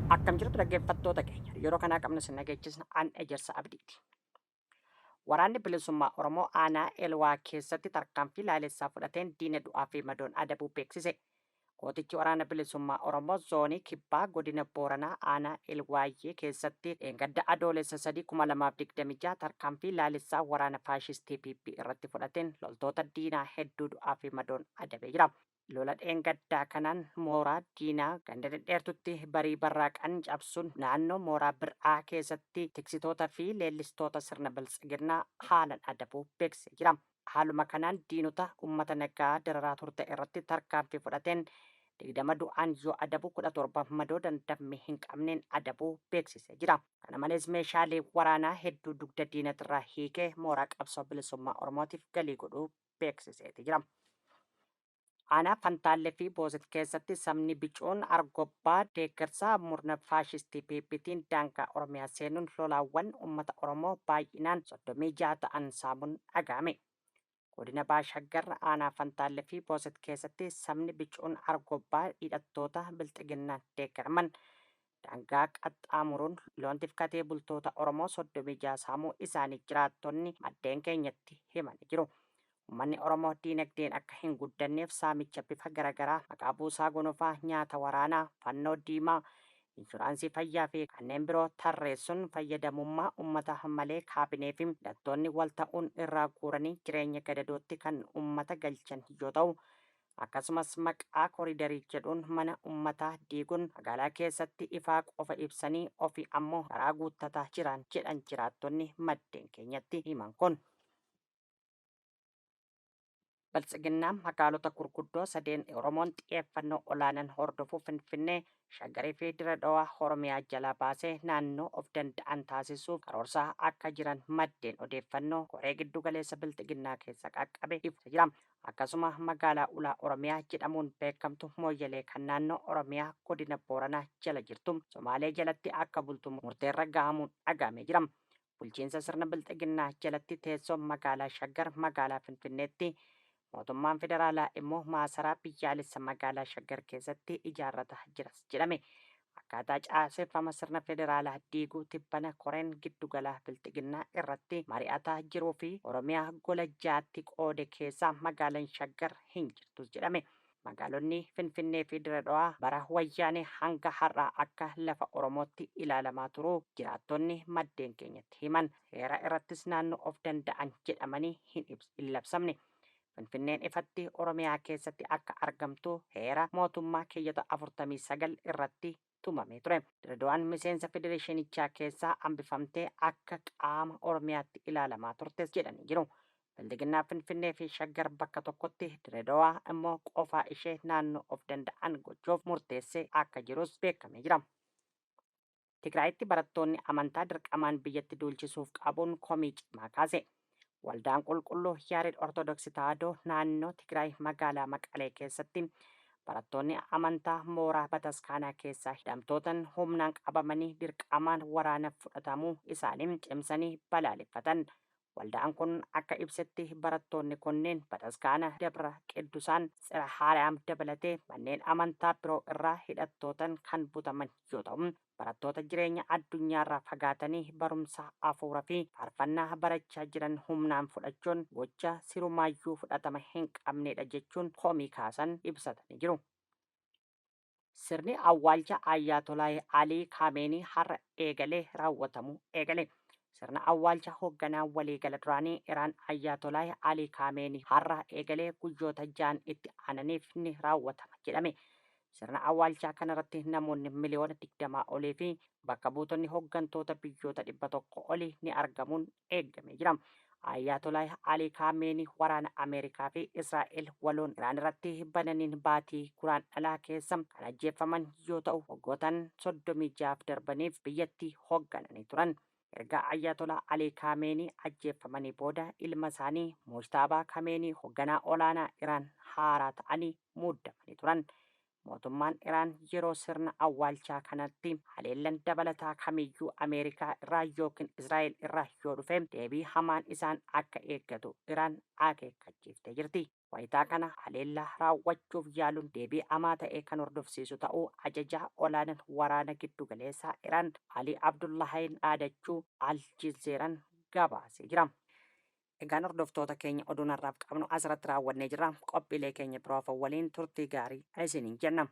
Akkam jirtu dhaggeeffattoota keenya, yeroo kanaa qabnu sin dhageechisna, an Ejersa Abdiiti. Waraanni Bilisummaa Oromoo aanaa Elwaa keessatti tarkaanfii laalessaa fudhateen diina du'aa fi madoon adabuu beeksise. Gootichi Waraana Bilisummaa Oromoo Zoonii Kibbaa Godina Booranaa Aanaa Elwaayyee keessatti dheengadda Adoolessa 3, 2026 tarkaanfii laalessaa waraana faashistii PP irratti fudhateen loltoota diinaa hedduu du'aa fi madoon adabee jira. Lola dheengaddaa kanaan mooraa diinaa ganda dhedheertutti barii barraaqan cabsuun naannoo mooraa Bir'aa keessatti tiksitoota fi leellistoota sirna Biltsiginnaa haalan adabuu beeksisee jira. Haaluma kanaan diinota ummata nagaa dararaa turte irratti tarkaanfii fudhateen 20 du'aan yoo adabu 17 madoo dandammii hin qabneen adabuu beeksisee jira. Kana malees meeshaalee waraanaa hedduu dugda diinatirraa hiikee mooraa qabsoo bilisummaa Oromootiif galii godhuu beeksiseeti jira. Aanaa Fantaallee fi Booset keessatti sabni bicuun Argobbaa deeggarsa murna faashistii PPtiin daangaa Oromiyaa seenuun lolaawwan uummata Oromoo baay'inaan 36 ta'an saamuun dhaga'ame. Godina Baha Shaggar aanaa Fantaallee fi Booset keessatti sabni bicuun Argobbaa hidhattoota Bilxiginnaan deeggaraman daangaa qaxxaamuruun loon tifkatee bultoota Oromoo 36 saamuu isaanii jiraattonni maddeen keenyatti himanii jiru. Ummanni Oromoo diinagdeen akka hin guddanneef saamicha bifa garagaraa maqaa buusaa gonofaa, nyaata waraanaa, fannoo diimaa, inshuraansii fayyaa fi kanneen biroo tarreessuun fayyadamummaa ummata malee kaabinee fi hidhattoonni wal ta'uun irraa guuranii jireenya gadadootti kan ummata galchan yoo ta'u, akkasumas maqaa koriidarii jedhuun mana ummataa diiguun magaalaa keessatti ifaa qofa ibsanii ofii ammoo garaa guuttataa jiran jedhan jiraattonni maddeen keenyatti himan kun. Biltsiginnaan magaalota gurguddoo sadeen Oromoon xiyyeeffannoo olaanan hordofu Finfinnee, Shaggarii fi Dirre Dhawaa Oromiyaa jalaa baasee naannoo of danda'an taasisuuf karoorsaa akka jiran maddeen odeeffannoo koree giddu galeessa Bilxiginnaa keessa qaqqabe ibsa jira. Akkasuma magaalaa Ulaa Oromiyaa jedhamuun beekamtu Mooyyalee kan naannoo Oromiyaa godina Booranaa jala jirtu Somaalee jalatti akka bultu murteerra gahamuun dhaga'amee jira. Bulchiinsa sirna Bilxiginnaa jalatti teessoon magaalaa Shaggar magaalaa Finfinneetti, mootummaan federaalaa immoo maasaraa biyyaalessa magaalaa Shaggar keessatti ijaarrataa jiras jedhame. Akkaataa caaseffama sirna federaalaa diiguu tibbana koreen giddugalaa Bilxiginnaa irratti mari'ataa jiruu fi Oromiyaa gola ja'atti qoode keessaa magaalaan Shaggar hin jirtus jedhame. Magaalonni Finfinnee fi Dire Dhawaa bara Wayyaanee hanga har'aa akka lafa Oromootti ilaalamaa turuu jiraattonni maddeen keenyatti himan. Heera irrattis naannoo of danda'an jedhamanii hin labsamne. Finfinneen ifatti Oromiyaa keessatti akka argamtu heera mootummaa keeyyata 49 irratti tumamee ture. Dire Dawaan miseensa federeeshinichaa keessaa hambifamtee akka qaama Oromiyaatti ilaalamaa turtes jedhanii jiru. Bilxiginnaa Finfinnee fi Shaggar bakka tokkotti, Dire Dawaa immoo qofaa ishee naannoo of danda'an gochuuf murteessee akka jirus beekamee jira. Tigraayitti barattoonni amantaa dirqamaan biyyatti duulchisuuf qabuun komii cimaa kaase. Waldaan Qulqulluu Yaared Ortodoksi Tawaahidoo naannoo Tigraay magaalaa Maqalee keessatti barattoonni amantaa mooraa bataskaanaa keessaa hidhamtootan humnaan qabamanii dirqamaan waraanaf fudhatamuu isaanii cimsanii balaaleffatan. Waldaan kun akka ibsetti barattoonni kunneen bataskaana Dabra Qiddusaan Tsirahaariyaam dabalatee manneen amantaa biroo irraa hidhattootan kan butaman yoo ta'u, barattoota jireenya addunyaarraa fagaatanii barumsa hafuura fi faarfannaa barachaa jiran humnaan fudhachuun gocha sirumaayyuu fudhatama hin qabneedha jechuun komii kaasan ibsatanii jiru. Sirni awwaalcha Ayyaatolaah Alii Kaameenii har'a eegalee raawwatamuu eegale. Sirna awwaalcha hogganaa waliigala duraanii Iraan Ayyaatolaah Alii Kaameenii har'a eegalee guyyoota ja'an itti aananiif ni raawwatama jedhame. Sirna awwaalchaa kanarratti namoonni miliyoona 20 olii fi bakka buutonni hoggantoota biyyoota 100 olii ni argamuun eegamee jira. Ayaatolaah Alii Kaameenii waraana Ameerikaa fi Israa'el waloon Iraan irratti bananiin baatii Guraandhalaa keessa kan ajjeeffaman yoo ta'u, waggootan 36f darbaniif biyyattii hoggananii turan. Erga Ayaatolaa Alii Kaameenii ajjeeffamanii booda ilma isaanii Mojtaabaa Kameenii hogganaa olaanaa Iraan haaraa ta'anii muuddamanii turan. Mootummaan Iraan yeroo sirna awwaalchaa kanatti haleellan dabalataa kamiyyuu Ameerikaa irraa yookiin Israa'el irraa yoo dhufe deebii hamaan isaan akka eeggatu Iraan akeekkachiiftee jirti. Wayitaa kana haleellaa raawwachuuf yaaluun deebii hamaa ta'e kan hordofsiisu ta'uu ajajaa olaanan waraana giddu galeessaa Iraan Alii Abdullahiin dhaadachuu Al Jazeeraan gabaasee jira. Egaan hordoftoota keenya, oduun har'aaf qabnu asirratti raawwannee jirra. Qophiilee keenya biroo waliin turtii gaarii isiniin jenna.